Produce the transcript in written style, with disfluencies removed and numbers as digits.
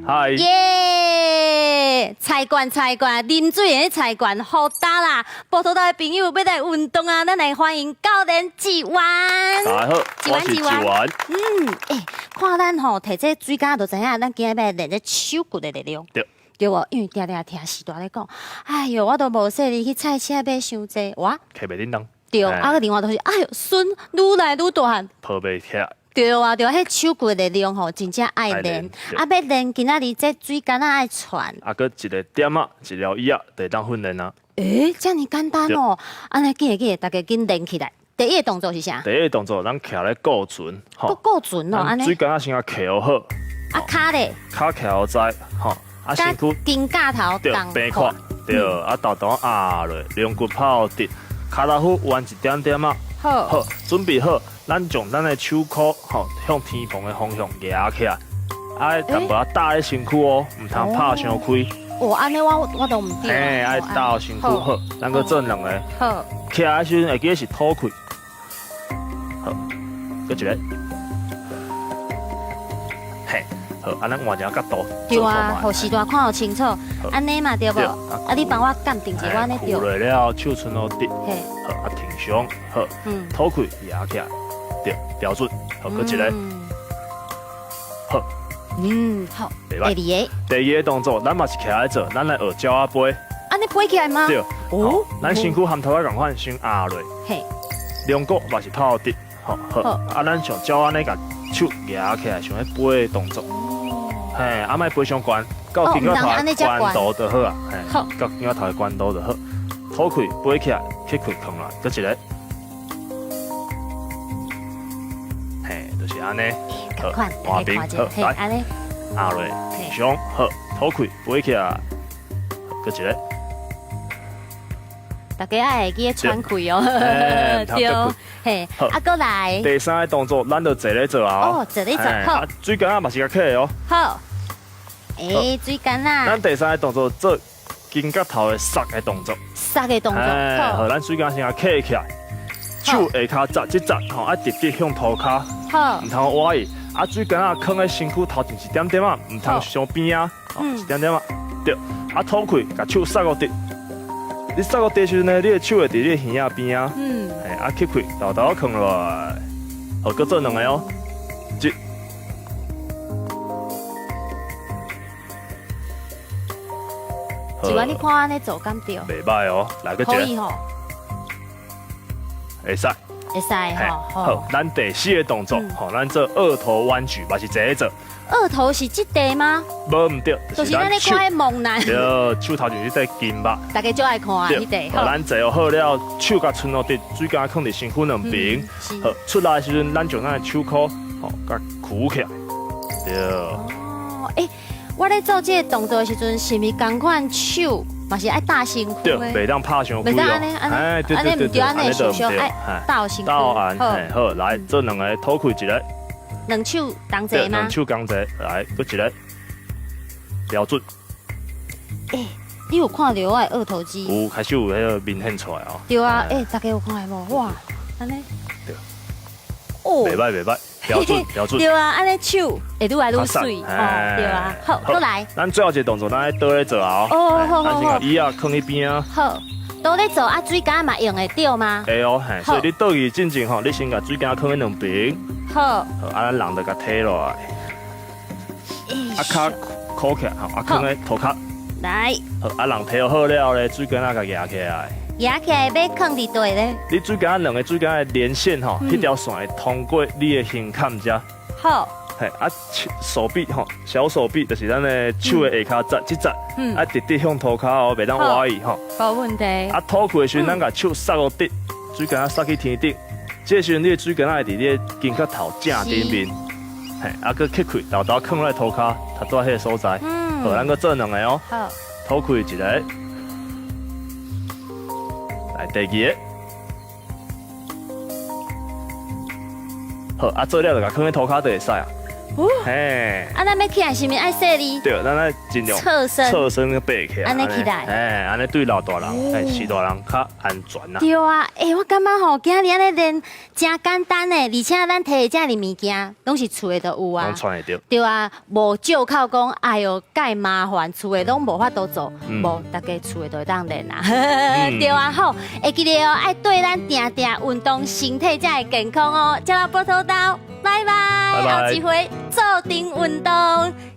嗨。耶！菜罐菜罐，啉水的菜罐，好大啦！埔土岛的朋友欲來運動啊，咱來歡迎教練志源。大家好，我是志源。看咱吼提這水桿就知影，咱今日欲來練這手骨的力量。對。對無？因為定定聽時大咧講，哎喲，我都無說你去菜市買傷濟，我騎袂振動。對，啊閣另外就是，哎喲，孫愈來愈大漢，抱袂起來。對啊，對啊，彼手骨的力量吼，真正愛練。啊，欲練今仔日這水桿仔愛傳。啊，閣一个點仔，一條椅仔，就會當訓練啊。欸，遮爾簡單哦！按呢緊會緊，大家緊練起來。第一个動作是啥？第一个動作，咱徛咧顧船，吼。顧船哦，按呢。水桿仔先共徛好。啊，跤咧？跤徛好在，吼。啊，身軀肩胛頭對，平闊，對，啊，頭頭壓落，龍骨拋直，跤頭骨彎一點點仔。好。好，準備好，咱將咱的手箍吼向天棚的方向舉起來，啊，淡薄仔搭咧身軀哦，毋通拍傷開。哦，按呢我都毋對。嘿，愛搭身軀好，咱閣做兩个。好。徛的時陣會記得是吐氣。好，閣一个。嘿，好，按呢換一个角度。對啊，予時大看予清楚。按呢嘛對無？啊，你幫我鑑定一下，我按呢對。屈落了，手伸予直。嘿。好，啊挺胸，好，吐氣舉起來，對，標準，好，閣一个，好，好。第二个，第二个動作，咱嘛是徛咧做，咱來學鳥仔飛。按呢飛起來嗎？對，哦，咱身軀和頭仔仝款，先壓落，嘿，龍骨嘛是拋直，好，好，啊，咱像鳥按呢共手舉起來，像咧飛的動作，嘿，啊，莫飛傷懸，到肩胛頭的懸度就好啊，嘿，到肩胛頭的懸度就好。吐氣飛起來，吸氣囥落，閣一个，嘿，就是按呢。好，換邊，好，來，壓落，挺胸，好，吐氣飛起來，閣一个。大家愛會記得喘氣哦，對，嘿，啊，閣來。第三个動作，咱就坐咧做啊。哦，坐咧做，好。水桿仔嘛是共起哦。好。欸，水桿仔。咱第三个動作做肩胛頭的捒的動作。捒的動作。好，咱水桿先共起起來，手下跤扎一扎，吼，啊直直向塗跤，好，毋通歪去。啊，水桿仔囥佇身軀頭前一點點仔，毋通傷邊啊，一點點仔，對。啊，吐氣，共手捒予直。你捒予直時陣呢，你的手會佇你的耳仔邊啊。嘿，啊，吸氣，沓沓囥落來，好，閣做兩个哦，一。志源，你看按呢做敢對？袂䆀哦，來閣一个。可以吼。會使。會使吼。好，咱第四个動作，吼，咱做二頭彎舉，嘛是坐咧做。二頭是這塊嗎？無毋對，就是咱咧看彼猛男。對，手頭就是這筋肉。大家足愛看彼塊。好，咱坐好了，手共伸予直，水桿囥佇身軀兩邊。好，出來的時陣，咱將咱的手箍，吼，共屈起來。對。哦，欸，我咧做這个動作的時陣，是毋是仝款手嘛是愛搭身軀？對，袂當拍傷開哦。按呢按呢，哎，對對對對，按呢毋對，按呢愛鬥身軀。鬥按，嘿，好，來做兩个吐氣一个。兩手同齊嗎？兩手同齊，來，閣一个，標準。欸，你有看著我的二頭肌？有，開始有彼个明顯出來哦。對啊，欸，大家有看著無？哇，按呢。對。哦。袂䆀袂䆀，標準標準。對啊，按呢手會愈來愈媠，哦，對啊。好，閣來。咱最後一个動作，咱愛倒咧做啊。哦，好好好。咱先共椅仔囥彼邊啊。好，倒咧做啊，水桿嘛用會著嗎？會哦，嘿，所以你倒去進前吼，你先共水桿囥彼兩邊。好。好，啊，咱人就共提落來。啊，跤箍起來，吼，啊，囥咧塗跤。來。好，啊，人提好了咧，水桿仔共舉起來。舉起來欲囥佇佗咧？你水桿仔兩个水桿仔的連線吼，彼條線會通過你的胸坎遮。好。嘿，啊，手臂吼，小手臂就是咱的手的下跤扎一扎，啊，直直向塗跤哦，袂當歪去吼。無問題。啊，吐氣的時陣，咱共手捒予直，水桿仔捒去天頂。這時陣，你的水桿仔會佇你的肩胛頭正頂面，嘿，啊，閣吸氣，沓沓囥佇塗跤，頭拄仔彼个所在。好，咱閣做兩个哦。好。吐氣一个，來第二个。好，啊，做了就共囥佇塗跤就會使啊。嘿。啊，咱欲起來是毋是愛說你？對，咱愛盡量側身，側身爬起來，按呢起來，哎，按呢對老大人、哎，序大人較安全啦。對啊，欸，我感覺吼，今日按呢練誠簡單的，而且咱提的這爾物件，攏是厝內都有啊。攏揣會著。對啊，無借口講，哎喲，蓋麻煩，厝內攏無法度做，無，大家厝內都會當練啊。對啊，好，會記得哦，愛對咱定定運動，身體才會健康哦。這啦，葡萄豆，拜拜，後一回做陣運動。